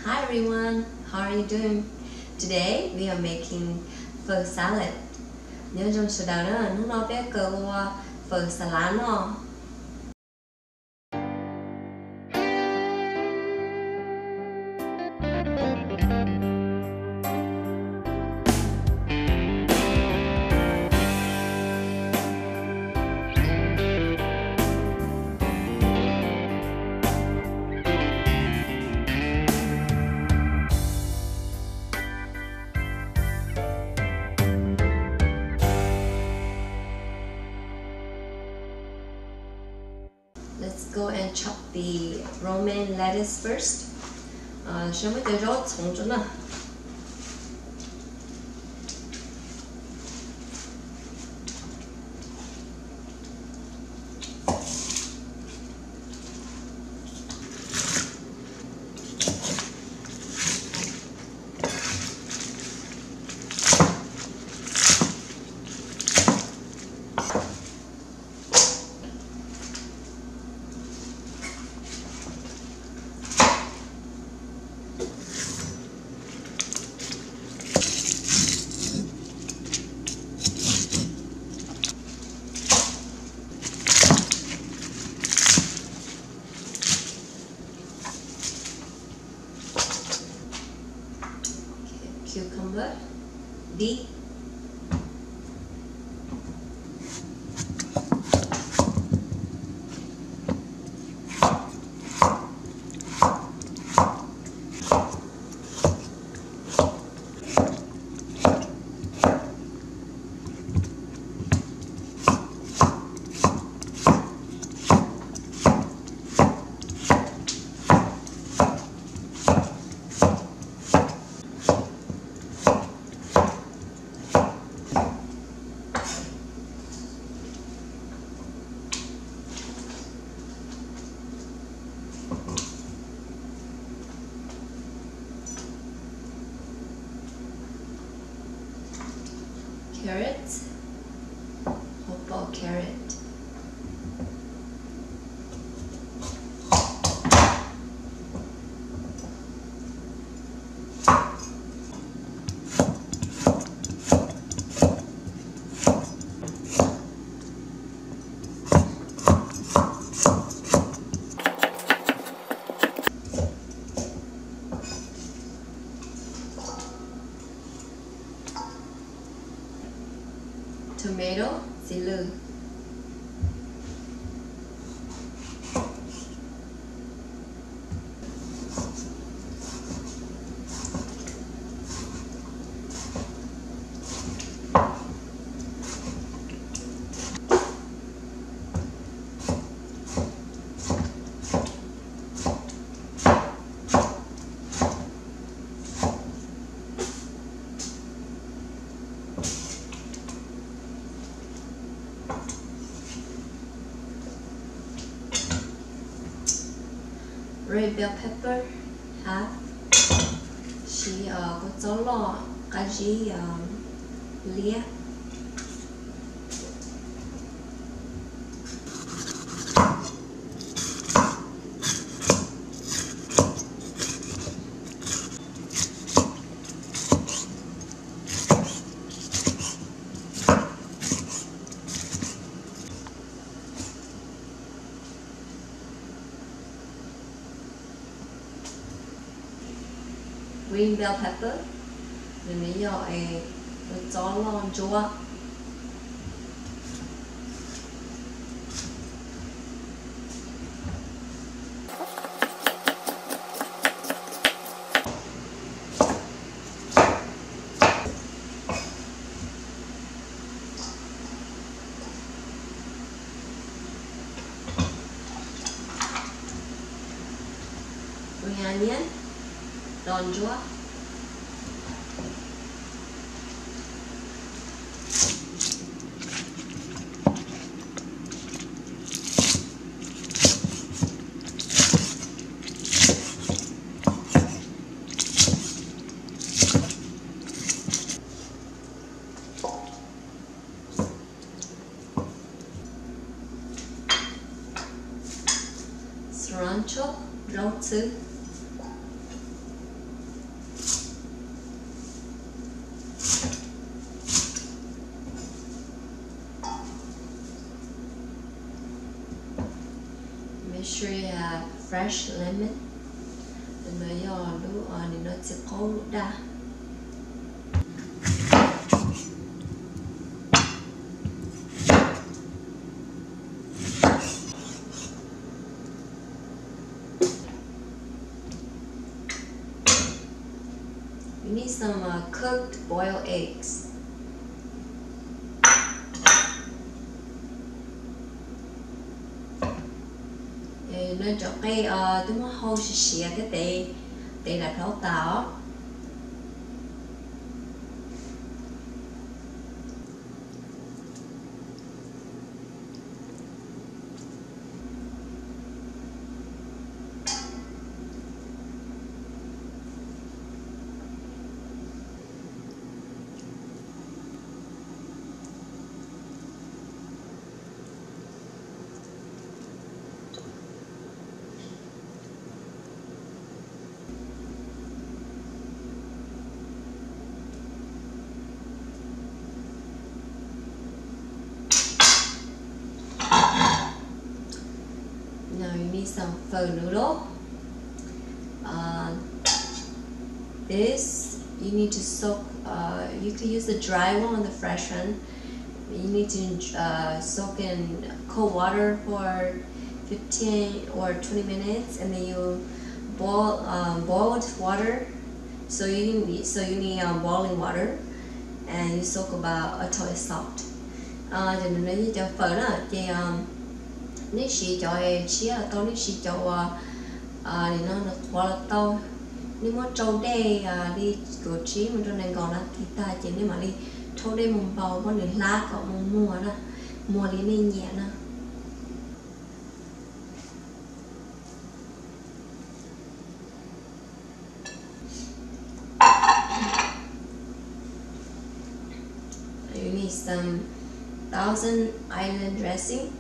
Hi everyone, how are you doing? Today we are making pho salad. Nyob zoo sawv daws na, hnub no peb kawm ua fawm xas lav no. Let's go and chop the romaine lettuce first. Saib muab cov zaub txhoov rau na. Cucumber, dib. Carrot, hauv paus carrot. Tomato, txiv lws. Red bell pepper, half, siv kua txob loj qab zib liab. Green bell pepper, nws yog kua txob loj ntsuab. Onion, dos ntsuab. Cilantro, zaub txhwb. Fresh lemon, no yog lub, nim no txiv qaub lub daj. You need some uh, cooked boiled eggs. No cov qe twb muab hau siav siav thiab tev, tev lam plhaub tas os. Now you need some phở noodle. Uh, this you need to soak. Uh, you can use the dry one or the fresh one. You need to uh, soak in cold water for fifteen or twenty minutes, and then you boil um, boiled water. So you need so you need um, boiling water, and you soak about until it's soft. Ces nws no yog cov phở na, ces nej siv cov tshiab los tau, nej siv cov uas nim no nws qhuav los tau. Nej muab rau dej li kaum tsib mus rau nees nkaum nas this tag ces nej mam li rhaub dej mus npau kom nws hlab kom mus muag na, muag li nej nyiam na. You need some Thousand Island dressing.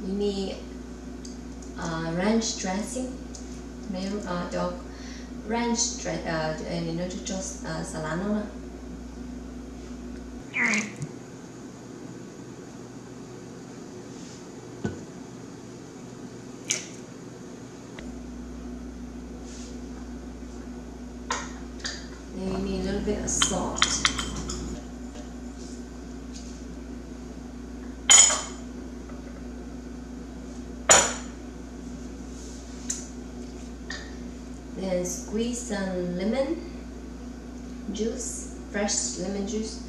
You need uh, ranch dressing. Cov ranch dressing no tso xas lav no na. Then you need a little bit of salt. Then squeeze some lemon juice, fresh lemon juice.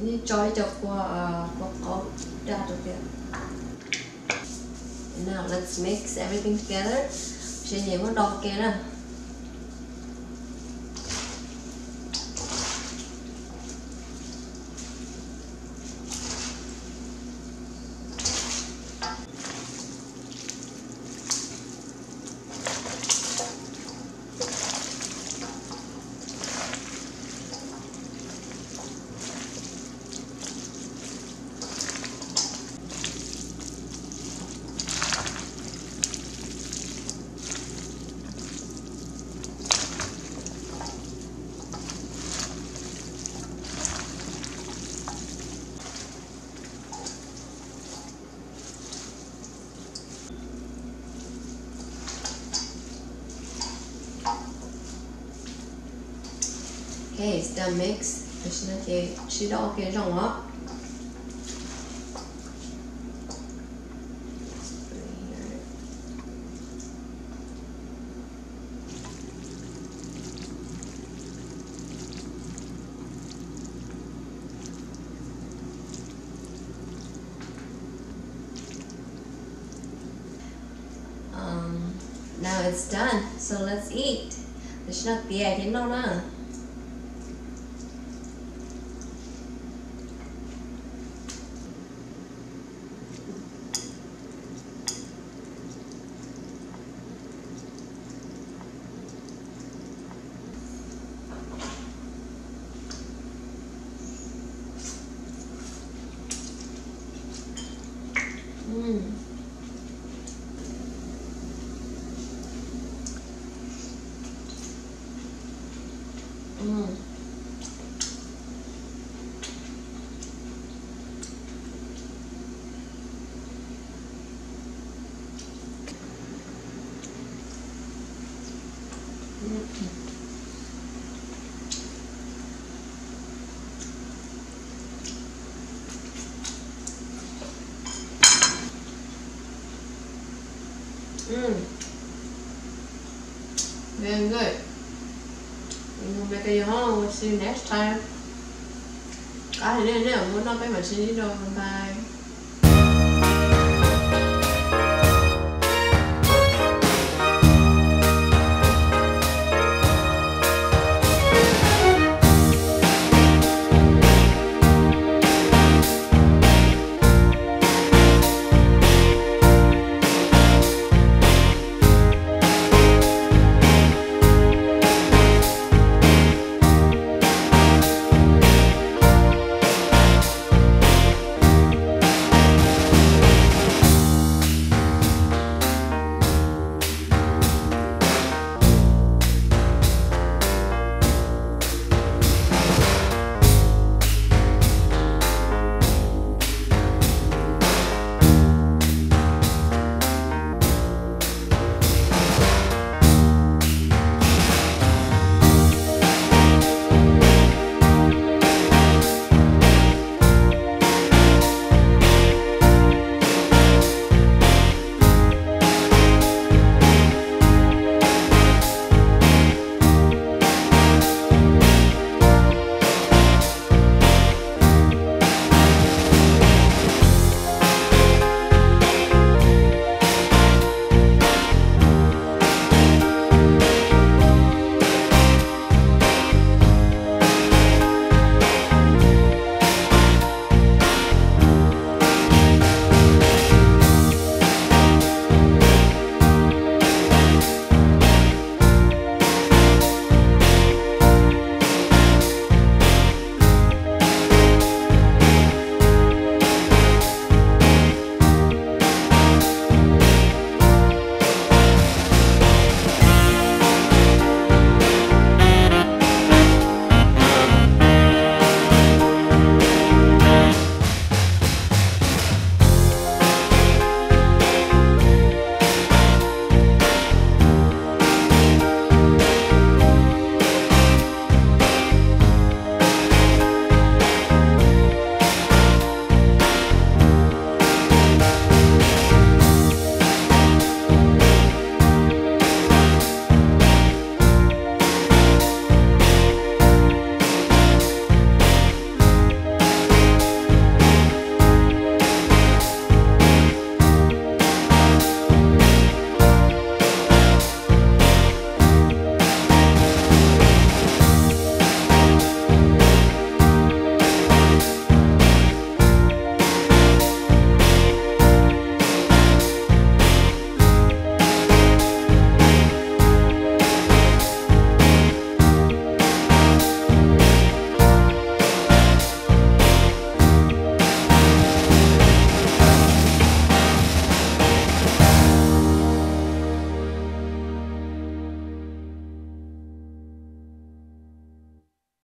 Nej tso ib co kua, kua qaub daj rau thiab. Now let's mix everything together. Seb, ces muab do ke na. Okay, it's done mix. Tam sim no ces sib do ua ke zoo os. Now it's done, so let's eat. Tam sim no tiav ces noj na. Mm. Mm. Very good. We'll make it home. We'll see you next time. Qab hais nej, nej muab noj peb mam sib ntsib dua, bye.